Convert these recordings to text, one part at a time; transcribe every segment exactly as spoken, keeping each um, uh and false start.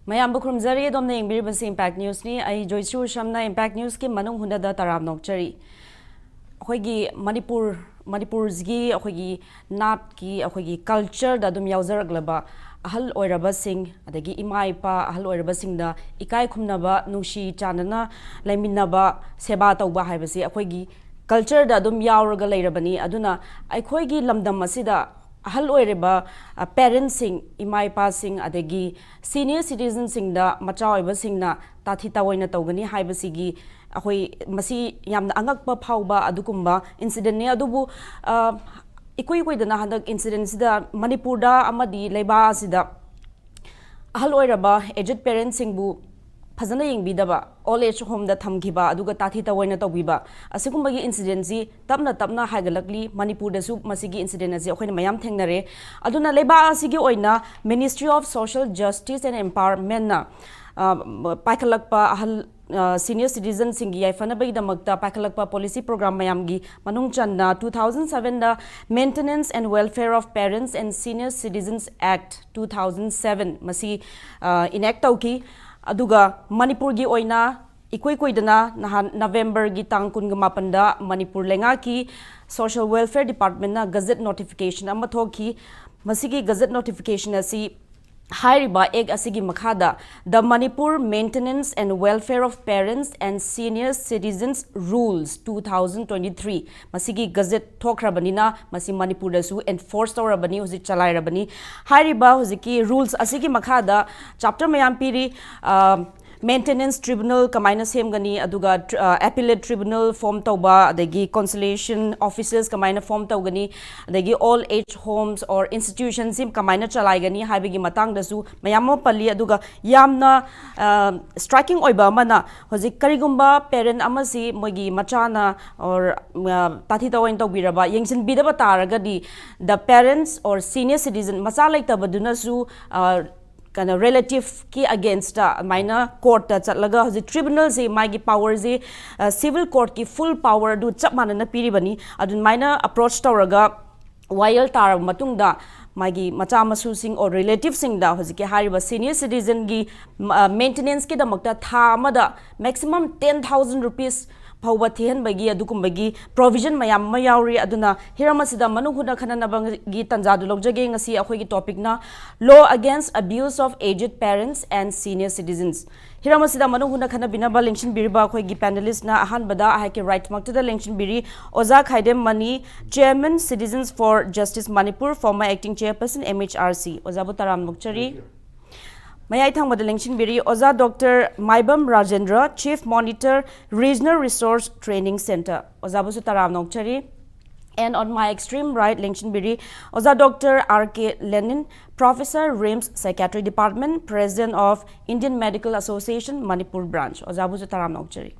ꯃꯌꯥꯝꯕꯨ ꯈꯨꯔꯨꯝꯖꯔꯤ꯫ ꯑꯗꯣꯝꯅ ꯌꯦꯡꯕꯤꯔꯤꯕꯁꯤ ꯏꯝꯄꯦꯛ ꯅ꯭ꯌꯨꯁꯅꯤ꯫ ꯑꯩ ꯖꯣꯏꯁ꯭ꯔꯤ ꯎꯁꯝꯅ ꯏꯝꯄꯦꯛ ꯅ꯭ꯌꯨꯁꯀꯤ ꯃꯅꯨꯡ ꯍꯨꯠꯅꯗ ꯇꯔꯥꯝ ꯅꯣꯛꯆꯔꯤ꯫ ꯑꯩꯈꯣꯏꯒꯤ ꯃꯅꯤꯄꯨꯔ, ꯃꯅꯤꯄꯨꯔꯒꯤ ꯑꯩꯈꯣꯏꯒꯤ ꯅꯥꯠꯀꯤ, ꯑꯩꯈꯣꯏꯒꯤ ꯀꯜꯆꯔꯗ ꯑꯗꯨꯝ ꯌꯥꯎꯖꯔꯛꯂꯕ ꯑꯍꯜ ꯑꯣꯏꯔꯕꯁꯤꯡ, ꯑꯗꯒꯤ ꯏꯃꯥ ꯏꯄꯥ, ꯑꯍꯜ ꯑꯣꯏꯔꯕꯁꯤꯡꯗ ꯏꯀꯥꯏ ꯈꯨꯝꯅꯕ, ꯅꯨꯡꯁꯤ ꯆꯥꯟꯅꯅ ꯂꯩꯃꯤꯟꯅꯕ, ꯁꯦꯕꯥ ꯇꯧꯕ ꯍꯥꯏꯕꯁꯤ ꯑꯩꯈꯣꯏꯒꯤ ꯀꯜꯆꯔꯗ ꯑꯗꯨꯝ ꯌꯥꯎꯔꯒ ꯂꯩꯔꯕꯅꯤ꯫ ꯑꯗꯨꯅ ꯑꯩꯈꯣꯏꯒꯤ ꯂꯝꯗꯝ ꯑꯁꯤꯗ ꯑꯍꯜ ꯑꯣꯏꯔꯕ, ꯑ, ꯄꯦꯔꯦꯟꯁꯁꯤꯡ, ꯏꯃꯥ ꯏꯄꯥꯁꯤꯡ, ꯑꯗꯒꯤ ꯁꯤꯅꯤꯌꯔ ꯁꯤꯇꯤꯖꯟꯁꯤꯡꯗ ꯃꯆꯥ ꯑꯣꯏꯕꯁꯤꯡꯅ ꯇꯥꯊꯤ ꯇꯥꯑꯣꯏꯅ ꯇꯧꯒꯅꯤ ꯍꯥꯏꯕꯁꯤꯒꯤ ꯑꯩꯈꯣꯏ ꯃꯁꯤ ꯌꯥꯝꯅ ꯑꯉꯛꯄ ꯐꯥꯎꯕ ꯑꯗꯨꯒꯨꯝꯕ ꯏꯟꯁꯤꯗꯦꯟꯅꯤ꯫ ꯑꯗꯨꯕꯨ, ꯑ, ꯏꯀꯨꯏ ꯀꯨꯏꯗꯅ ꯍꯟꯗꯛ ꯏꯟꯁꯤꯗꯦꯟꯁꯤꯗ ꯃꯅꯤꯄꯨꯔꯗ ꯑꯃꯗꯤ ꯂꯩꯕꯥꯛ ꯑꯁꯤꯗ ꯑꯍꯜ ꯑꯣꯏꯔꯕ ꯑꯦꯖꯦꯗ ꯄꯦꯔꯦꯟꯁꯁꯤꯡꯕꯨ ꯐꯖꯅ ꯌꯦꯡꯕꯤꯗꯕ, ꯑꯣꯜ ꯑꯦꯖ ꯍꯣꯝꯗ ꯊꯝꯈꯤꯕ, ꯑꯗꯨꯒ ꯇꯥꯊꯤ ꯇꯥꯑꯣꯏꯅ ꯇꯧꯕꯤꯕ, ꯑꯁꯤꯒꯨꯝꯕꯒꯤ ꯏꯟꯁꯤꯗꯦꯟꯁꯤ ꯇꯞꯅ ꯇꯞꯅ ꯍꯥꯏꯒꯠꯂꯛꯂꯤ꯫ ꯃꯅꯤꯄꯨꯔꯗꯁꯨ ꯃꯁꯤꯒꯤ ꯏꯟꯁꯤꯗꯦꯟ ꯑꯁꯤ ꯑꯩꯈꯣꯏꯅ ꯃꯌꯥꯝ ꯊꯦꯡꯅꯔꯦ꯫ ꯑꯗꯨꯅ ꯂꯩꯕꯥꯛ ꯑꯁꯤꯒꯤ ꯑꯣꯏꯅ Ministry of Social Justice and Empowermentꯅ, ꯑ, ꯄꯥꯏꯈꯠꯂꯛꯄ ꯑꯍꯜ, ꯑ, ꯁꯤꯅꯤꯌꯔ ꯁꯤꯇꯤꯖꯟꯁꯤꯡꯒꯤ ꯌꯥꯏꯐꯅꯕꯒꯤꯗꯃꯛꯇ ꯄꯥꯏꯈꯠꯂꯛꯄ ꯄꯣꯂꯤꯁꯤ ꯄ꯭ꯔꯣꯒ꯭ꯔꯥꯝ ꯃꯌꯥꯝꯒꯤ ꯃꯅꯨꯡ ꯆꯟꯅ two thousand sevenꯗ Maintenance and Welfare of Parents and Senior Citizens Act two thousand seven ꯃꯁꯤ, ꯑ, ꯏꯅꯦꯛ ꯇꯧꯈꯤ꯫ ꯑꯗꯨꯒ ꯃꯅꯤꯄꯨꯔꯒꯤ ꯑꯣꯏꯅ ꯏꯀꯨꯏ ꯀꯨꯏꯗꯅ ꯅꯍꯥꯟ ꯅꯕꯦꯝꯕꯔꯒꯤ ꯇꯥꯡ ꯀꯨꯟꯒ ꯃꯥꯄꯟꯗ ꯃꯅꯤꯄꯨꯔ ꯂꯩꯉꯥꯛꯀꯤ Social Welfare Departmentꯅ ꯒꯖꯦꯠ ꯅꯣꯇꯤꯐꯤꯀꯦꯁꯟ ꯑꯃ ꯊꯣꯛꯈꯤ꯫ ꯃꯁꯤꯒꯤ ꯒꯖꯦꯠ ꯅꯣꯇꯤꯐꯤꯀꯦꯁꯟ ꯑꯁꯤ ꯍꯥꯏꯔꯤꯕ ꯑꯦꯛ ꯑꯁꯤꯒꯤ ꯃꯈꯥꯗ The Manipur Maintenance and Welfare of Parents and Senior Citizens Rules two thousand twenty-three ꯃꯁꯤꯒꯤ ꯒꯖꯦꯠ ꯊꯣꯛꯈ꯭ꯔꯕꯅꯤꯅ ꯃꯁꯤ ꯃꯅꯤꯄꯨꯔꯗꯁꯨ ꯑꯦꯟꯐꯣꯔꯁ ꯇꯧꯔꯕꯅꯤ, ꯍꯧꯖꯤꯛ ꯆꯂꯥꯏꯔꯕꯅꯤ꯫ ꯍꯥꯏꯔꯤꯕ ꯍꯧꯖꯤꯛꯀꯤ ꯔꯨꯜꯁ ꯑꯁꯤꯒꯤ ꯃꯈꯥꯗ ꯆꯦꯞꯇꯔ ꯃꯌꯥꯝ ꯄꯤꯔꯤ꯫ ꯑ, ꯃꯦꯟꯇꯦꯅꯦꯟꯁ ꯇ꯭ꯔꯤꯕꯨꯅꯦꯜ ꯀꯃꯥꯏꯅ ꯁꯦꯝꯒꯅꯤ, ꯑꯗꯨꯒ ꯇ꯭ꯔ-, ꯑ, ꯑꯦꯄꯤꯂꯦꯠ ꯇ꯭ꯔꯤꯕꯨꯅꯦꯜ ꯐꯣꯝ ꯇꯧꯕ, ꯑꯗꯒꯤ ꯀꯣꯟꯁꯤꯂꯤꯌꯦꯁꯟ ꯑꯣꯐꯤꯁꯦꯁ ꯀꯃꯥꯏꯅ ꯐꯣꯝ ꯇꯧꯒꯅꯤ, ꯑꯗꯒꯤ ꯑꯣꯜ ꯑꯦꯖ ꯍꯣꯝꯁ ꯑꯣꯔ ꯏꯟꯁꯇꯤꯇ꯭ꯌꯨꯁꯟꯁꯤ ꯀꯃꯥꯏꯅ ꯆꯂꯥꯏꯒꯅꯤ ꯍꯥꯏꯕꯒꯤ ꯃꯇꯥꯡꯗꯁꯨ ꯃꯌꯥꯝ ꯑꯃ ꯄꯜꯂꯤ꯫ ꯑꯗꯨꯒ ꯌꯥꯝꯅ, ꯑ, ꯁ꯭ꯇ꯭ꯔꯥꯏꯀꯤꯡ ꯑꯣꯏꯕ ꯑꯃꯅ, ꯍꯧꯖꯤꯛ ꯀꯔꯤꯒꯨꯝꯕ ꯄꯦꯔꯦꯟ ꯑꯃꯁꯤ ꯃꯣꯏꯒꯤ ꯃꯆꯥꯅ ꯑꯣꯔ, ꯑ, ꯇꯥꯊꯤ ꯇꯥꯑꯣꯏꯅ ꯇꯧꯕꯤꯔꯕ, ꯌꯦꯡꯁꯤꯟꯕꯤꯗꯕ ꯇꯥꯔꯒꯗꯤ the parents or senior citizen, ꯃꯆꯥ ꯂꯩꯇꯕꯗꯨꯅꯁꯨ, ꯑ, ꯀꯩꯅꯣ, ꯔꯤꯂꯦꯇꯤꯚꯀꯤ ꯑꯒꯦꯟꯁꯇ ꯑꯗꯨꯃꯥꯏꯅ ꯀꯣꯔꯠꯇ ꯆꯠꯂꯒ, ꯍꯧꯖꯤꯛ ꯇ꯭ꯔꯤꯕꯨꯅꯦꯜꯁꯤ ꯃꯥꯒꯤ ꯄꯥꯋꯔꯁꯤ, ꯑ, ꯁꯤꯚꯤꯜ ꯀꯣꯔꯠꯀꯤ ꯐꯨꯜ ꯄꯥꯋꯔꯗꯨ ꯆꯞ ꯃꯥꯟꯅꯅ ꯄꯤꯔꯤꯕꯅꯤ꯫ ꯑꯗꯨꯃꯥꯏꯅ ꯑꯦꯄ꯭ꯔꯣꯆ ꯇꯧꯔꯒ ꯋꯥꯌꯦꯜ ꯇꯥꯔꯕ ꯃꯇꯨꯡꯗ ꯃꯥꯒꯤ ꯃꯆꯥ ꯃꯁꯨꯁꯤꯡ or ꯔꯤꯂꯦꯇꯤꯚꯁꯤꯡꯗ ꯍꯧꯖꯤꯛꯀꯤ ꯍꯥꯏꯔꯤꯕ ꯁꯤꯅꯤꯌꯔ ꯁꯤꯇꯤꯖꯟꯒꯤ ꯃꯦꯟꯇꯦꯅꯦꯟꯁꯀꯤꯗꯃꯛꯇ ꯊꯥ ꯑꯃꯗ ꯃꯦꯛꯁꯤꯃꯝ ꯇꯦꯟ ꯊꯥꯎꯖꯟ ꯔꯨꯄꯤꯁ ꯐꯥꯎꯕ ꯊꯤꯍꯟꯕꯒꯤ ꯑꯗꯨꯒꯨꯝꯕꯒꯤ ꯄ꯭ꯔꯣꯚꯤꯖꯟ ꯃꯌꯥꯝ ꯑꯃ ꯌꯥꯎꯔꯤ꯫ ꯑꯗꯨꯅ ꯍꯤꯔꯝ ꯑꯁꯤꯗ ꯃꯅꯨꯡ ꯍꯨꯠꯅ ꯈꯟꯅꯅꯕꯒꯤ ꯇꯥꯟꯖꯥꯗꯨ ꯂꯧꯖꯒꯦ꯫ ꯉꯁꯤ ꯑꯩꯈꯣꯏꯒꯤ ꯇꯣꯄꯤꯛꯅ Law Against Abuse of Aged Parents and Senior Citizens꯫ ꯍꯤꯔꯝ ꯑꯁꯤꯗ ꯃꯅꯨꯡ ꯍꯨꯠꯅ ꯈꯟꯅꯕꯤꯅꯕ ꯂꯦꯡꯁꯤꯟꯕꯤꯔꯤꯕ ꯑꯩꯈꯣꯏꯒꯤ ꯄꯦꯅꯦꯂꯤꯁꯅ ꯑꯍꯥꯟꯕꯗ ꯑꯩꯍꯥꯛꯀꯤ ꯔꯥꯏꯠꯃꯛꯇꯨꯗ ꯂꯦꯡꯁꯤꯟꯕꯤꯔꯤ ꯑꯣꯖꯥ ꯈꯥꯏꯗꯦꯝ money, Chairman Citizens for Justice Manipur, former acting chairperson, M H R C꯫ ꯑꯣꯖꯥꯕꯨ ꯇꯔꯥꯝꯅ ꯑꯣꯛꯆꯔꯤ꯫ ꯃꯌꯥꯏ ꯊꯪꯕꯗ ꯂꯦꯡꯁꯤꯟꯕꯤꯔꯤ ꯑꯣꯖꯥ doctor Maibam Rajendra, Chief Monitor, Regional Resource Training Center꯫ ꯑꯣꯖꯥꯕꯨꯁꯨ ꯇꯔꯥꯝꯅ ꯑꯣꯛꯆꯔꯤ꯫ And on my extreme right, ꯂꯦꯡꯁꯤꯟꯕꯤꯔꯤ ꯑꯣꯖꯥ doctor R K Lenin, Professor, RIMS Psychiatry Department, President of Indian Medical Association, Manipur Branch꯫ ꯑꯣꯖꯥꯕꯨꯁꯨ ꯇꯔꯥꯝꯅ ꯑꯣꯛꯆꯔꯤ꯫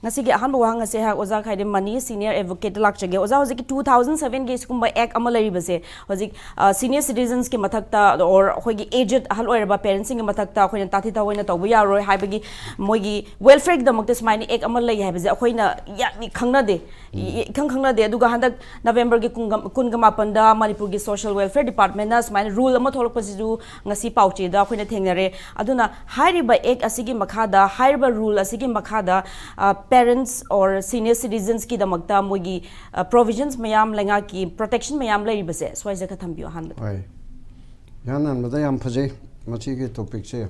ꯉꯁꯤꯒꯤ ꯑꯍꯥꯟꯕ ꯋꯥꯍꯪ ꯑꯁꯦ ꯑꯩꯍꯥꯛ ꯑꯣꯖꯥ ꯈꯥꯏꯗꯦꯝ ꯃꯅꯤ, ꯁꯤꯅꯤꯌꯔ ꯑꯦꯗꯚꯣꯀꯦꯠꯇ ꯂꯥꯛꯆꯒꯦ꯫ ꯑꯣꯖꯥ, ꯍꯧꯖꯤꯛꯀꯤ ꯇꯨ ꯊꯥꯎꯖꯟ ꯁꯚꯦꯟꯒꯤ ꯁꯤꯒꯨꯝꯕ ꯑꯦꯛ ꯑꯃ ꯂꯩꯔꯤꯕꯁꯦ, ꯍꯧꯖꯤꯛ ꯁꯤꯅꯤꯌꯔ ꯁꯤꯇꯤꯖꯟꯁꯀꯤ ꯃꯊꯛꯇ or ꯑꯩꯈꯣꯏꯒꯤ ꯑꯦꯖꯦꯗ, ꯑꯍꯜ ꯑꯣꯏꯔꯕ ꯄꯦꯔꯦꯟꯁꯤꯡꯒꯤ ꯃꯊꯛꯇ ꯑꯩꯈꯣꯏꯅ ꯇꯥꯊꯤ ꯇꯥꯑꯣꯏꯅ ꯇꯧꯕ ꯌꯥꯔꯣꯏ ꯍꯥꯏꯕꯒꯤ ꯃꯣꯏꯒꯤ ꯋꯦꯜꯐꯤꯌꯔꯒꯤꯗꯃꯛꯇ ꯁꯨꯃꯥꯏꯅ ꯑꯦꯛ ꯑꯃ ꯂꯩ ꯍꯥꯏꯕꯁꯦ ꯑꯩꯈꯣꯏꯅ ꯌꯥꯝ ꯈꯪꯅꯗꯦ꯫ ꯏ- ꯏꯈꯪ ꯈꯪꯅꯗꯦ꯫ ꯑꯗꯨꯒ ꯍꯟꯗꯛ ꯅꯕꯦꯝꯕꯔꯒꯤ ꯀꯨꯟꯒ ꯀꯨꯟꯒ ꯃꯥꯄꯟꯗ ꯃꯅꯤꯄꯨꯔꯒꯤ ꯁꯣꯁꯤꯌꯦꯜ ꯋꯦꯜꯐꯤꯌꯔ ꯗꯤꯄꯥꯔꯠꯃꯦꯟꯅ ꯁꯨꯃꯥꯏꯅ ꯔꯨꯜ ꯑꯃ ꯊꯣꯛꯂꯛꯄꯁꯤꯁꯨ ꯉꯁꯤ ꯄꯥꯎꯆꯦꯗ ꯑꯩꯈꯣꯏꯅ ꯊꯦꯡꯅꯔꯦ꯫ ꯑꯗꯨꯅ ꯍꯥꯏꯔꯤꯕ ꯑꯦꯛ ꯑꯁꯤꯒꯤ ꯃꯈꯥꯗ, ꯍꯥꯏꯔꯤꯕ ꯔꯨꯜ ꯑꯁꯤꯒꯤ ꯃꯈꯥꯗ, ꯄꯦꯔꯦꯟꯁ ꯑꯣꯔ ꯁꯤꯅꯤꯌꯔ ꯁꯤꯇꯤꯖꯟꯁꯀꯤꯗꯃꯛꯇ ꯃꯣꯏꯒꯤ ꯄ꯭ꯔꯣꯚꯤꯖꯟꯁ ꯃꯌꯥꯝ, ꯂꯩꯉꯥꯛꯀꯤ ꯄ꯭ꯔꯣꯇꯦꯛꯁꯟ ꯃꯌꯥꯝ ꯂꯩꯔꯤꯕꯁꯦ ꯁ꯭ꯋꯥꯏꯁꯦ ꯈꯔ ꯊꯝꯕꯤꯌꯨ ꯑꯍꯥꯟꯕꯗ꯫ ꯍꯣꯏ, ꯏꯍꯥꯟ ꯍꯥꯟꯕꯗ ꯌꯥꯝ ꯐꯖꯩ꯫ ꯃꯁꯤꯒꯤ ꯇꯣꯄꯤꯛꯁꯦ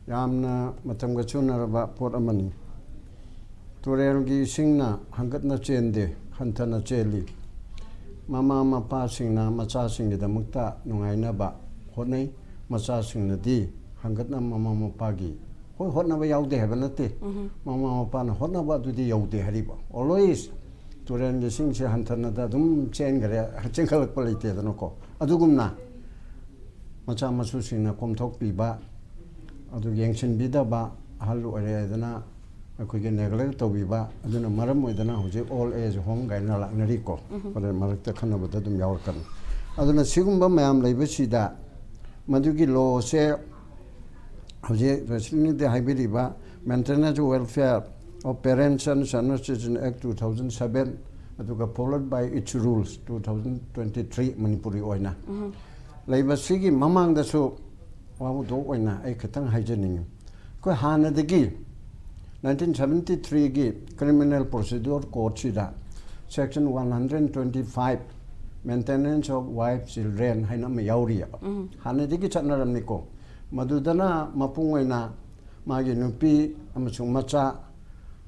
ꯌꯥꯝꯅ ꯃꯇꯝꯒ ꯆꯨꯅꯔꯕ ꯄꯣꯠ ꯑꯃꯅꯤ꯫ ꯇꯨꯔꯦꯜꯒꯤ ꯏꯁꯤꯡꯅ ꯍꯪꯒꯠꯅ ꯆꯦꯟꯗꯦ, ꯍꯟꯊꯅ ꯆꯦꯜꯂꯤ꯫ ꯃꯃꯥ ꯃꯄꯥꯁꯤꯡꯅ ꯃꯆꯥꯁꯤꯡꯒꯤꯗꯃꯛꯇ ꯅꯨꯡꯉꯥꯏꯅꯕ ꯍꯣꯠꯅꯩ꯫ ꯃꯆꯥꯁꯤꯡꯅꯗꯤ ꯍꯪꯒꯠꯅ ꯃꯃꯥ ꯃꯄꯥꯒꯤ, ꯍꯣꯏ, ꯍꯣꯠꯅꯕ ꯌꯥꯎꯗꯦ ꯍꯥꯏꯕ ꯅꯠꯇꯦ, ꯃꯃꯥ ꯃꯄꯥꯅ ꯍꯣꯠꯅꯕ ꯑꯗꯨꯗꯤ ꯌꯧꯗꯦ ꯍꯥꯏꯔꯤꯕ꯫ ꯑꯣꯜꯋꯦꯁ ꯇꯨꯔꯦꯜꯒꯤ ꯏꯁꯤꯡꯁꯦ ꯍꯟꯊꯅꯗ ꯑꯗꯨꯝ ꯆꯦꯟꯈ꯭ꯔꯦ, ꯆꯦꯟꯈꯠꯂꯛꯄ ꯂꯩꯇꯦꯗꯅꯀꯣ꯫ ꯑꯗꯨꯒꯨꯝꯅ ꯃꯆꯥ ꯃꯁꯨꯁꯤꯡꯅ ꯀꯣꯝꯊꯣꯛꯄꯤꯕ, ꯑꯗꯨ ꯌꯦꯡꯁꯤꯟꯕꯤꯗꯕ, ꯑꯍꯜ ꯑꯣꯏꯔꯦ ꯍꯥꯏꯗꯅ ꯑꯩꯈꯣꯏꯒꯤ ꯅꯦꯒ꯭ꯂꯦꯛ ꯇꯧꯕꯤꯕ, ꯑꯗꯨꯅ ꯃꯔꯝ ꯑꯣꯏꯗꯅ ꯍꯧꯖꯤꯛ ꯑꯣꯜ ꯑꯦꯖ ꯍꯣꯝ ꯀꯥꯏꯅ ꯂꯥꯛꯅꯔꯤꯀꯣ꯫ ꯍꯣꯔꯦꯟ ꯃꯔꯛꯇ ꯈꯟꯅꯕꯗ ꯑꯗꯨꯝ ꯌꯥꯎꯔꯛꯀꯅꯤ꯫ ꯑꯗꯨꯅ ꯁꯤꯒꯨꯝꯕ ꯃꯌꯥꯝ ꯂꯩꯕꯁꯤꯗ ꯃꯗꯨꯒꯤ ꯂꯣꯁꯦ ꯍꯧꯖꯤꯛ ꯔꯦꯁꯂꯤꯡꯅꯗꯤ ꯍꯥꯏꯕꯤꯔꯤꯕ Maintenance Welfare of Parents and Senior Citizen Act two thousand seven, ꯑꯗꯨꯒ followed by its rules two thousand twenty three Manipuri ꯑꯣꯏꯅ ꯂꯩꯕꯁꯤꯒꯤ ꯃꯃꯥꯡꯗꯁꯨ ꯋꯥꯍꯧꯗꯣꯛ ꯑꯣꯏꯅ ꯑꯩ ꯈꯤꯇꯪ ꯍꯥꯏꯖꯅꯤꯡꯉꯤ꯫ ꯑꯩꯈꯣꯏ ꯍꯥꯟꯅꯗꯒꯤ nineteen seventy three ꯒꯤ Criminal Procedure Code ꯁꯤꯗ section one hundred twenty five, Maintenance of Wife Children ꯍꯥꯏꯅ ꯑꯃ ꯌꯥꯎꯔꯤꯑꯕ꯫ ꯍꯥꯟꯅꯗꯒꯤ ꯆꯠꯅꯔꯝꯅꯤꯀꯣ꯫ ꯃꯗꯨꯗꯅ ꯃꯄꯨꯡ ꯑꯣꯏꯅ ꯃꯥꯒꯤ ꯅꯨꯄꯤ ꯑꯃꯁꯨꯡ ꯃꯆꯥ,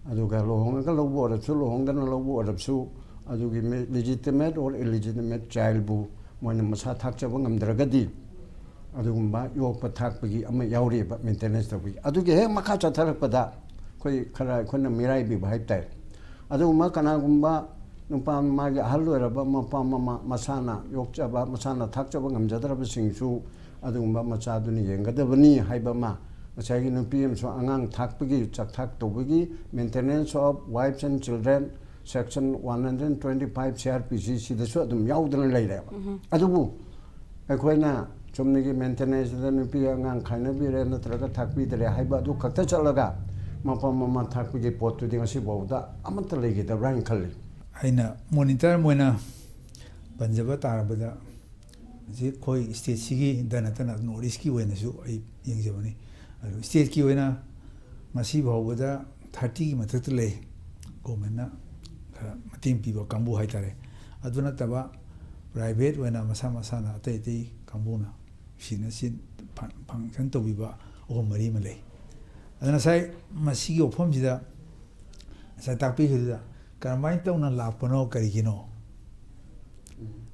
ꯑꯗꯨꯒ ꯂꯨꯍꯣꯡꯉꯒ ꯂꯧꯕ ꯑꯣꯏꯔꯕꯁꯨ, ꯂꯨꯍꯣꯡꯗꯅ ꯂꯧꯕ ꯑꯣꯏꯔꯕꯁꯨ, ꯑꯗꯨꯒꯤ legitimate or illegitimate child ꯕꯨ ꯃꯣꯏꯅ ꯃꯁꯥ ꯊꯥꯛꯆꯕ ꯉꯝꯗ꯭ꯔꯒꯗꯤ, ꯑꯗꯨꯒꯨꯝꯕ ꯌꯣꯛꯄ ꯊꯥꯛꯄꯒꯤ ꯑꯃ ꯌꯥꯎꯔꯤꯑꯕ, maintenance ꯇꯧꯕꯒꯤ꯫ ꯑꯗꯨꯒꯤ ꯍꯦꯛ ꯃꯈꯥ ꯆꯠꯊꯔꯛꯄꯗ ꯑꯩꯈꯣꯏ ꯈꯔ ꯑꯩꯈꯣꯏꯅ ꯃꯤꯔꯥꯏꯕꯤꯕ ꯍꯥꯏꯕ ꯇꯥꯏ꯫ ꯑꯗꯨꯒꯨꯝꯕ ꯀꯅꯥꯒꯨꯝꯕ ꯅꯨꯄꯥ ꯃꯥꯒꯤ ꯑꯍꯜ ꯑꯣꯏꯔꯕ ꯃꯄꯥ ꯃꯃꯥ ꯃꯁꯥꯅ ꯌꯣꯛꯆꯕ, ꯃꯁꯥꯅ ꯊꯥꯛꯆꯕ ꯉꯝꯖꯗ꯭ꯔꯕꯁꯤꯡꯁꯨ ꯑꯗꯨꯒꯨꯝꯕ ꯃꯆꯥꯗꯨꯅ ꯌꯦꯡꯒꯗꯕꯅꯤ ꯍꯥꯏꯕ ꯑꯃ, ꯉꯁꯥꯏꯒꯤ ꯅꯨꯄꯤ ꯑꯃꯁꯨꯡ ꯑꯉꯥꯡ ꯊꯥꯛꯄꯒꯤ, ꯆꯥꯛꯊꯥꯛ ꯇꯧꯕꯒꯤ, Maintenance of Wives and Children, section one hundred twenty five C R P C ꯁꯤꯗꯁꯨ ꯑꯗꯨꯝ ꯌꯥꯎꯗꯅ ꯂꯩꯔꯦꯕ꯫ ꯑꯗꯨꯕꯨ ꯑꯩꯈꯣꯏꯅ ꯆꯨꯝꯅꯒꯤ maintenance ꯗ ꯅꯨꯄꯤ ꯑꯉꯥꯡ ꯈꯥꯏꯅꯕꯤꯔꯦ ꯅꯠꯇ꯭ꯔꯒ ꯊꯥꯛꯄꯤꯗ꯭ꯔꯦ ꯍꯥꯏꯕ ꯑꯗꯨ ꯈꯛꯇ ꯆꯠꯂꯒ ꯃꯄꯥ ꯃꯃꯥ ꯊꯥꯛꯄꯒꯤ ꯄꯣꯠꯇꯨꯗꯤ ꯉꯁꯤ ꯐꯥꯎꯕꯗ ꯑꯃꯠꯇ ꯂꯩꯈꯤꯗꯕ꯭ꯔꯥ ꯍꯥꯏꯅ ꯈꯜꯂꯤ꯫ ꯑꯩꯅ ꯃꯣꯅꯤꯇꯔ ꯑꯃ ꯑꯣꯏꯅ ꯄꯟꯖꯕ ꯇꯥꯔꯕꯗ, ꯍꯧꯖꯤꯛ ꯑꯩꯈꯣꯏ ꯁ꯭ꯇꯦꯠꯁꯤꯒꯤꯗ ꯅꯠꯇꯅ ꯅꯣꯔꯠ ꯏꯁꯀꯤ ꯑꯣꯏꯅꯁꯨ ꯑꯩ ꯌꯦꯡꯖꯕꯅꯤ꯫ ꯑꯗꯨ ꯁ꯭ꯇꯦꯠꯀꯤ ꯑꯣꯏꯅ ꯉꯁꯤ ꯐꯥꯎꯕꯗ ꯊꯥꯔꯇꯤꯒꯤ ꯃꯊꯛꯇ ꯂꯩ ꯒꯣꯔꯃꯦꯟꯅ ꯈꯔ ꯃꯇꯦꯡ ꯄꯤꯕ ꯀꯥꯡꯕꯨ ꯍꯥꯏꯇꯥꯔꯦ꯫ ꯑꯗꯨ ꯅꯠꯇꯕ ꯄ꯭ꯔꯥꯏꯚꯦꯠ ꯑꯣꯏꯅ ꯃꯁꯥ ꯃꯁꯥꯅ ꯑꯇꯩ ꯑꯇꯩ ꯀꯥꯡꯕꯨꯅ ꯁꯤꯅ ꯁꯤ ꯐꯪ-, ꯐꯪꯁꯟ ꯇꯧꯕꯤꯕ ꯑꯍꯨꯝ ꯃꯔꯤ ꯑꯃ ꯂꯩ꯫ ꯑꯗꯨꯅ ꯉꯁꯥꯏ ꯃꯁꯤꯒꯤ ꯋꯥꯐꯝꯁꯤꯗ ꯉꯁꯥꯏ ꯇꯥꯛꯄꯤꯈꯤꯕꯗꯨꯗ ꯀꯔꯝꯍꯥꯏꯅ ꯇꯧꯅ ꯂꯥꯛꯄꯅꯣ, ꯀꯔꯤꯒꯤꯅꯣ?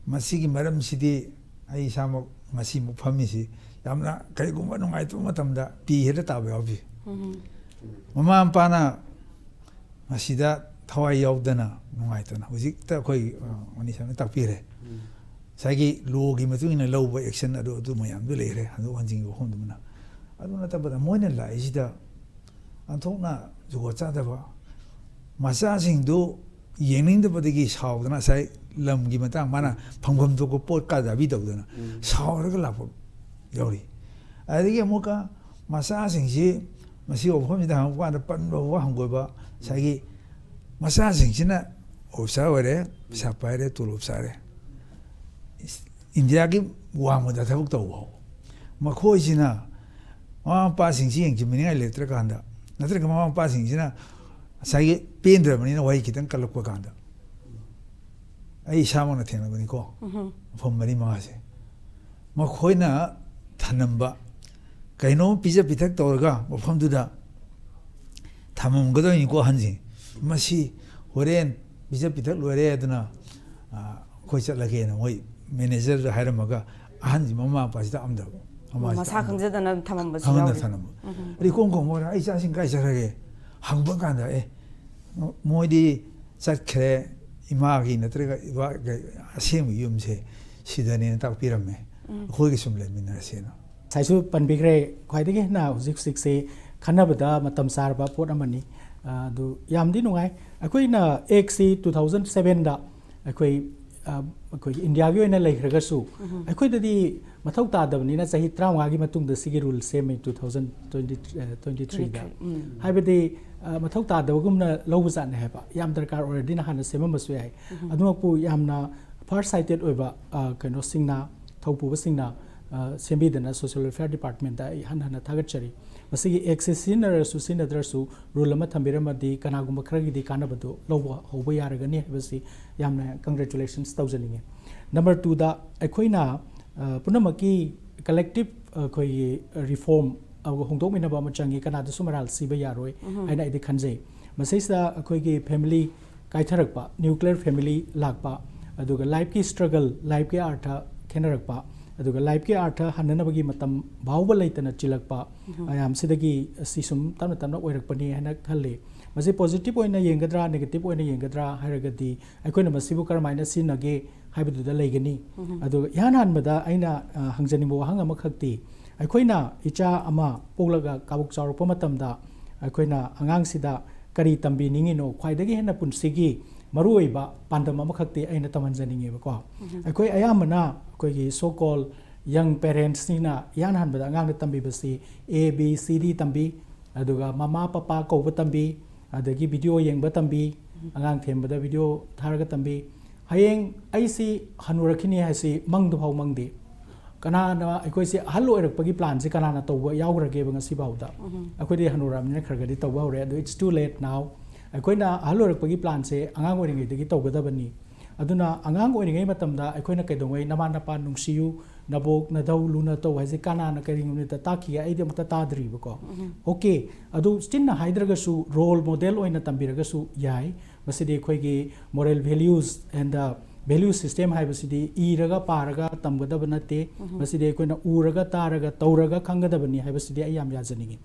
ꯃꯁꯤꯒꯤ ꯃꯔꯝꯁꯤꯗꯤ ꯑꯩ ꯏꯁꯥꯃꯛ ꯉꯁꯤꯃꯨꯛ ꯐꯝꯃꯤꯁꯤ ꯌꯥꯝꯅ ꯀꯔꯤꯒꯨꯝꯕ ꯅꯨꯡꯉꯥꯏꯇꯕ ꯃꯇꯝꯗ ꯄꯤ ꯍꯦꯛꯇ ꯇꯥꯕ ꯌꯥꯎꯈꯤ꯫ ꯃꯃꯥ ꯃꯄꯥꯅ ꯃꯁꯤꯗ ꯊꯋꯥꯏ ꯌꯥꯎꯗꯅ ꯅꯨꯡꯉꯥꯏꯇꯅ ꯍꯧꯖꯤꯛꯇ ꯑꯩꯈꯣꯏ, ꯑ, ꯃꯅꯤꯁꯥꯅ ꯇꯥꯛꯄꯤꯔꯦ꯫ ꯉꯁꯥꯏꯒꯤ ꯂꯣꯒꯤ ꯃꯇꯨꯡ ꯏꯟꯅ ꯂꯧꯕ ꯑꯦꯛꯁꯟ ꯑꯗꯨ, ꯑꯗꯨ ꯃꯌꯥꯝꯗꯨ ꯂꯩꯈ꯭ꯔꯦ, ꯍꯟꯗꯣꯛ ꯍꯟꯖꯤꯟꯒꯤ ꯋꯥꯐꯝꯗꯨꯃꯅ꯫ ꯑꯗꯨ ꯅꯠꯇꯕꯗ ꯃꯣꯏꯅ ꯂꯥꯛꯏꯁꯤꯗ ꯑꯣꯟꯊꯣꯛꯅ ꯖꯨꯒꯣꯠ ꯆꯥꯗꯕ, ꯃꯆꯥꯁꯤꯡꯗꯨ ꯌꯦꯡꯅꯤꯡꯗꯕꯗꯒꯤ ꯁꯥꯎꯗꯅ ꯉꯁꯥꯏ ꯂꯝꯒꯤ ꯃꯇꯥꯡ ꯃꯥꯅ ꯐꯪꯐꯝ ꯊꯣꯛꯄ ꯄꯣꯠ ꯀꯥꯗꯥꯕꯤ ꯇꯧꯗꯅ ꯁꯥꯎꯔꯒ ꯂꯥꯛꯄ ꯌꯥꯎꯔꯤ꯫ ꯑꯗꯒꯤ ꯑꯃꯨꯛꯀ ꯃꯆꯥꯁꯤꯡꯁꯤ ꯃꯁꯤ ꯋꯥꯐꯝꯁꯤꯗ ꯍꯪꯉꯛꯄ ꯀꯥꯟꯗ ꯄꯟꯕ ꯋꯥ ꯍꯪꯒꯣꯏꯕ, ꯉꯁꯥꯏꯒꯤ ꯃꯆꯥꯁꯤꯡꯁꯤꯅ ꯑꯣꯐꯤꯁꯥꯔ ꯑꯣꯏꯔꯦ, ꯄꯩꯁꯥ ꯄꯥꯏꯔꯦ, ꯇꯣꯂꯣꯞ ꯆꯥꯔꯦ꯫ ꯏꯟꯗꯤꯌꯥꯒꯤ ꯋꯥꯡꯃꯗ ꯊꯕꯛ ꯇꯧꯕ ꯍꯧ꯫ ꯃꯈꯣꯏꯁꯤꯅ ꯃꯃꯥ ꯃꯄꯥꯁꯤꯡꯁꯤ ꯌꯦꯡꯁꯤꯟꯕꯤꯅꯤꯡꯉꯥꯏ ꯂꯩꯇ꯭ꯔꯀꯥꯟꯗ, ꯅꯠꯇ꯭ꯔꯒ ꯃꯃꯥ ꯃꯄꯥꯁꯤꯡꯁꯤꯅ ꯉꯁꯥꯏꯒꯤ ꯄꯦꯟꯗ꯭ꯔꯕꯅꯤꯅ ꯋꯥꯍꯩ ꯈꯤꯇꯪ ꯀꯜꯂꯛꯄ ꯀꯥꯟꯗ, ꯑꯩ ꯏꯁꯥꯃꯛꯅ ꯊꯦꯡꯅꯕꯅꯤꯀꯣ, ꯃꯐꯝ ꯃꯔꯤ ꯃꯉꯥꯁꯦ꯫ ꯃꯈꯣꯏꯅ ꯊꯅꯝꯕ ꯀꯩꯅꯣꯝ ꯄꯤꯖ ꯄꯤꯊꯛ ꯇꯧꯔꯒ ꯃꯐꯝꯗꯨꯗ ꯊꯝꯃꯝꯒꯗꯣꯏꯅꯤꯀꯣ ꯑꯍꯟꯁꯤꯡ꯫ ꯃꯁꯤ ꯍꯣꯔꯦꯟ ꯄꯤꯖ ꯄꯤꯊꯛ ꯂꯣꯏꯔꯦ ꯑꯗꯨꯅ, ꯑ, ꯑꯩꯈꯣꯏ ꯆꯠꯂꯒꯦꯅ ꯃꯣꯏ ꯃꯦꯅꯦꯖꯔꯗ ꯍꯥꯏꯔꯝꯃꯒ ꯑꯍꯟꯁꯤ ꯃꯃꯥ ꯃꯄꯥꯁꯤꯗ ꯑꯝꯗꯕ꯫ ꯃꯃꯥꯁꯤꯗ ꯃꯁꯥ ꯑꯝꯗꯕ꯫ ꯈꯪꯖꯗꯅ ꯊꯝꯃꯝꯕꯁꯨ ꯈꯪꯍꯟꯗ ꯌꯥꯎꯔꯤ꯫ ꯊꯝꯃꯝꯕ꯫ ꯎꯝ꯫ ꯑꯗꯩ ꯀꯣꯝ ꯀꯣꯝ ꯑꯣꯏꯔ ꯑꯩ ꯏꯆꯥꯁꯤꯡ ꯀꯥꯏ ꯆꯠꯈ꯭ꯔꯒꯦ ꯍꯪꯕ ꯀꯥꯟꯗ, ꯑꯦ, ꯃꯣꯏꯗꯤ ꯆꯠꯈ꯭ꯔꯦ, ꯏꯃꯥꯒꯤ ꯅꯠꯇ꯭ꯔꯒ ꯏꯕꯥꯒꯤ ꯑꯁꯦꯡꯕ ꯌꯨꯝꯁꯦ ꯁꯤꯗꯅꯦꯅ ꯇꯥꯛꯄꯤꯔꯝꯃꯦ꯫ ꯎꯝ꯫ ꯑꯩꯈꯣꯏꯒ ꯁꯨꯝ ꯂꯩꯃꯤꯟꯅꯔꯁꯦꯅ꯫ ꯉꯁꯥꯏꯁꯨ ꯄꯟꯕꯤꯈ꯭ꯔꯦ, ꯈ꯭ꯋꯥꯏꯗꯒꯤ ꯍꯦꯟꯅ ꯍꯧꯖꯤꯛ ꯍꯧꯖꯤꯛꯁꯦ ꯈꯟꯅꯕꯗ ꯃꯇꯝ ꯆꯥꯔꯕ ꯄꯣꯠ ꯑꯃꯅꯤ꯫ ꯑ, ꯑꯗꯨ ꯌꯥꯝꯗꯤ ꯅꯨꯡꯉꯥꯏ꯫ ꯑꯩꯈꯣꯏꯅ ꯑꯦꯛꯁꯤ two thousand sevenꯗ ꯑꯩꯈꯣꯏ, ꯑ, ꯑꯩꯈꯣꯏꯒꯤ ꯏꯟꯗꯤꯌꯥꯒꯤ ꯑꯣꯏꯅ ꯂꯩꯈ꯭ꯔꯒꯁꯨ, ꯎꯝ꯫ ꯑꯩꯈꯣꯏꯗꯗꯤ ꯃꯊꯧ ꯇꯥꯗꯕꯅꯤꯅ ꯆꯍꯤ ꯇꯔꯥꯃꯉꯥꯒꯤ ꯃꯇꯨꯡꯗ ꯁꯤꯒꯤ ꯔꯨꯜ ꯁꯦꯝꯃꯤ, two thousand twenty, ꯑ, twenty threeꯗ꯫ ꯎꯝ꯫ ꯍꯥꯏꯕꯗꯤ, ꯑ, ꯃꯊꯧ ꯇꯥꯗꯕꯒꯨꯝꯅ ꯂꯧꯕꯖꯥꯠꯅꯦ ꯍꯥꯏꯕ꯫ ꯌꯥꯝ ꯗꯔꯀꯥꯔ ꯑꯣꯏꯔꯗꯤꯅ ꯍꯥꯟꯅ ꯁꯦꯝꯃꯝꯕꯁꯨ ꯌꯥꯏ꯫ ꯎꯝ꯫ ꯑꯗꯨꯃꯛꯄꯨ ꯌꯥꯝꯅ far sighted ꯑꯣꯏꯕ, ꯑ, ꯀꯩꯅꯣꯁꯤꯡꯅ, ꯊꯧꯄꯨꯕꯁꯤꯡꯅ, ꯑ, ꯁꯦꯝꯕꯤꯗꯅ Social Welfare Departmentꯇ ꯑꯩ ꯍꯟꯅ ꯍꯟꯅ ꯊꯥꯒꯠꯆꯔꯤ꯫ ꯃꯁꯤꯒꯤ ꯑꯦꯛꯁꯤ ꯁꯤꯖꯤꯟꯅꯔꯁꯨ ꯁꯤꯖꯤꯟꯅꯗ꯭ꯔꯁꯨ ꯔꯨꯜ ꯑꯃ ꯊꯝꯕꯤꯔꯝꯃꯗꯤ ꯀꯅꯥꯒꯨꯝꯕ ꯈꯔꯒꯤꯗꯤ ꯀꯥꯟꯅꯕꯗꯣ ꯂꯧꯕ ꯍꯧꯕ ꯌꯥꯔꯒꯅꯤ ꯍꯥꯏꯕꯁꯤ ꯌꯥꯝꯅ congratulations ꯇꯧꯖꯅꯤꯡꯉꯤ꯫ Number twoꯗ ꯑꯩꯈꯣꯏꯅ, ꯑ, ꯄꯨꯝꯅꯃꯛꯀꯤ collective, ꯑ, ꯑꯩꯈꯣꯏꯒꯤ reform, ꯑ, ꯍꯣꯡꯗꯣꯛꯃꯤꯟꯅꯕ ꯑꯃ ꯆꯪꯉꯤ, ꯀꯅꯥꯗꯁꯨ ꯃꯔꯥꯜ ꯁꯤꯕ ꯌꯥꯔꯣꯏ ꯎꯝ꯫ ꯍꯥꯏꯅ ꯑꯩꯗꯤ ꯈꯟꯖꯩ꯫ ꯃꯁꯤꯁꯤꯗ ꯑꯩꯈꯣꯏꯒꯤ family ꯀꯥꯏꯊꯔꯛꯄ, nuclear family ꯂꯥꯛꯄ, ꯑꯗꯨꯒ lifeꯀꯤ struggle, lifeꯀꯤ ꯑꯥꯔꯊ ꯈꯦꯠꯅꯔꯛꯄ, ꯑꯗꯨꯒ lifeꯀꯤ ꯑꯥꯔꯊ ꯍꯟꯅꯅꯕꯒꯤ ꯃꯇꯝ ꯐꯥꯎꯕ ꯂꯩꯇꯅ ꯆꯤꯜꯂꯛꯄ ꯎꯝ꯫ ꯃꯌꯥꯝꯁꯤꯗꯒꯤ ꯑꯁꯤ ꯁꯨꯝ ꯇꯞꯅ ꯇꯞꯅ ꯑꯣꯏꯔꯛꯄꯅꯤ ꯍꯥꯏꯅ ꯈꯜꯂꯤ꯫ ꯃꯁꯤ positive ꯑꯣꯏꯅ ꯌꯦꯡꯒꯗ꯭ꯔꯥ, negative ꯑꯣꯏꯅ ꯌꯦꯡꯒꯗ꯭ꯔꯥ ꯍꯥꯏꯔꯒꯗꯤ ꯑꯩꯈꯣꯏꯅ ꯃꯁꯤꯕꯨ ꯀꯔꯝꯍꯥꯏꯅ ꯁꯤꯖꯤꯟꯅꯒꯦ ꯍꯥꯏꯕꯗꯨꯗ ꯂꯩꯒꯅꯤ꯫ ꯎꯝ꯫ ꯑꯗꯨꯒ ꯏꯍꯥꯟ ꯍꯥꯟꯕꯗ ꯑꯩꯅ, ꯑ, ꯍꯪꯖꯅꯤꯡꯕ ꯋꯥꯍꯪ ꯑꯃꯈꯛꯇꯤ, ꯑꯩꯈꯣꯏꯅ ꯏꯆꯥ ꯑꯃ ꯄꯣꯛꯂꯒ ꯀꯥꯕꯛ ꯆꯥꯎꯔꯛꯄ ꯃꯇꯝꯗ ꯑꯩꯈꯣꯏꯅ ꯑꯉꯥꯡꯁꯤꯗ ꯀꯔꯤ ꯇꯝꯕꯤꯅꯤꯡꯉꯤꯅꯣ, ꯈ꯭ꯋꯥꯏꯗꯒꯤ ꯍꯦꯟꯅ ꯄꯨꯟꯁꯤꯒꯤ ꯃꯔꯨꯑꯣꯏꯕ ꯄꯥꯟꯗꯝ ꯑꯃꯈꯛꯇꯤ ꯑꯩꯅ ꯇꯝꯍꯟꯖꯅꯤꯡꯉꯦꯕꯀꯣ꯫ ꯎꯝ꯫ ꯑꯩꯈꯣꯏ ꯑꯌꯥꯝꯕꯅ ꯑꯩꯈꯣꯏꯒꯤ so called young parentsꯁꯤꯡꯅ ꯏꯍꯥꯟ ꯍꯥꯟꯕꯗ ꯑꯉꯥꯡꯗ ꯇꯝꯕꯤꯕꯁꯤ A B C D ꯇꯝꯕꯤ, ꯑꯗꯨꯒ ꯃꯃꯥ ꯄꯄꯥ ꯀꯧꯕ ꯇꯝꯕꯤ, ꯑꯗꯒꯤ ꯚꯤꯗꯤꯑꯣ ꯌꯦꯡꯕ ꯇꯝꯕꯤ, ꯑꯉꯥꯡ ꯊꯦꯝꯕꯗ ꯚꯤꯗꯤꯑꯣ ꯊꯥꯔꯒ ꯇꯝꯕꯤ꯫ ꯍꯌꯦꯡ ꯑꯩꯁꯤ ꯍꯟꯅꯨꯔꯛꯈꯤꯅꯤ ꯍꯥꯏꯁꯤ ꯃꯪꯗ ꯐꯥꯎ ꯃꯪꯗꯦ꯫ ꯀꯅꯥꯅ ꯑꯩꯈꯣꯏꯁꯦ ꯑꯍꯜ ꯑꯣꯏꯔꯛꯄꯒꯤ ꯄ꯭ꯂꯥꯟꯁꯦ ꯀꯅꯥꯅ ꯇꯧꯕ ꯌꯥꯎꯈ꯭ꯔꯒꯦꯕ ꯉꯁꯤ ꯐꯥꯎꯗ? ꯑꯩꯈꯣꯏꯗꯤ ꯍꯟꯅꯨꯔꯛꯑꯕꯅꯤꯅ ꯈꯔ ꯈꯔꯗꯤ ꯇꯧꯕ ꯍꯧꯔꯦ꯫ ꯑꯗꯨ it's too late now꯫ ꯑꯩꯈꯣꯏꯅ ꯑꯍꯜ ꯑꯣꯏꯔꯛꯄꯒꯤ ꯄ꯭ꯂꯥꯟꯁꯦ ꯑꯉꯥꯡ ꯑꯣꯏꯔꯤꯉꯩꯗꯒꯤ ꯇꯧꯒꯗꯕꯅꯤ꯫ ꯑꯗꯨꯅ ꯑꯉꯥꯡ ꯑꯣꯏꯔꯤꯉꯩ ꯃꯇꯝꯗ ꯑꯩꯈꯣꯏꯅ ꯀꯩꯗꯧꯉꯩ "ꯅꯃꯥ ꯅꯄꯥ ꯅꯨꯡꯁꯤꯌꯨ, ꯅꯕꯣꯛ ꯅꯙꯧ ꯂꯨꯅ ꯇꯧ" ꯍꯥꯏꯁꯦ ꯀꯅꯥꯅ ꯀꯔꯤ ꯅꯨꯃꯤꯠꯇ ꯇꯥꯛꯈꯤꯒꯦ? ꯑꯩꯗꯤ ꯑꯃꯨꯛꯇ ꯇꯥꯗ꯭ꯔꯤꯕꯀꯣ꯫ ꯑꯣꯀꯦ, ꯑꯗꯨ ꯆꯤꯟꯅ ꯍꯥꯏꯗ꯭ꯔꯒꯁꯨ ꯔꯣꯜ ꯃꯣꯗꯦꯜ ꯑꯣꯏꯅ ꯇꯝꯕꯤꯔꯒꯁꯨ ꯌꯥꯏ꯫ ꯃꯁꯤꯗꯤ ꯑꯩꯈꯣꯏꯒꯤ moral values and value system ꯍꯥꯏꯕꯁꯤꯗꯤ ꯏꯔꯒ ꯄꯥꯔꯒ ꯇꯝꯒꯗꯕ ꯅꯠꯇꯦ꯫ ꯃꯁꯤꯗꯤ ꯑꯩꯈꯣꯏꯅ ꯎꯔꯒ ꯇꯥꯔꯒ ꯇꯧꯔꯒ ꯈꯪꯒꯗꯕꯅꯤ ꯍꯥꯏꯕꯁꯤꯗꯤ ꯑꯩ ꯌꯥꯝ ꯌꯥꯖꯅꯤꯡꯉꯤ꯫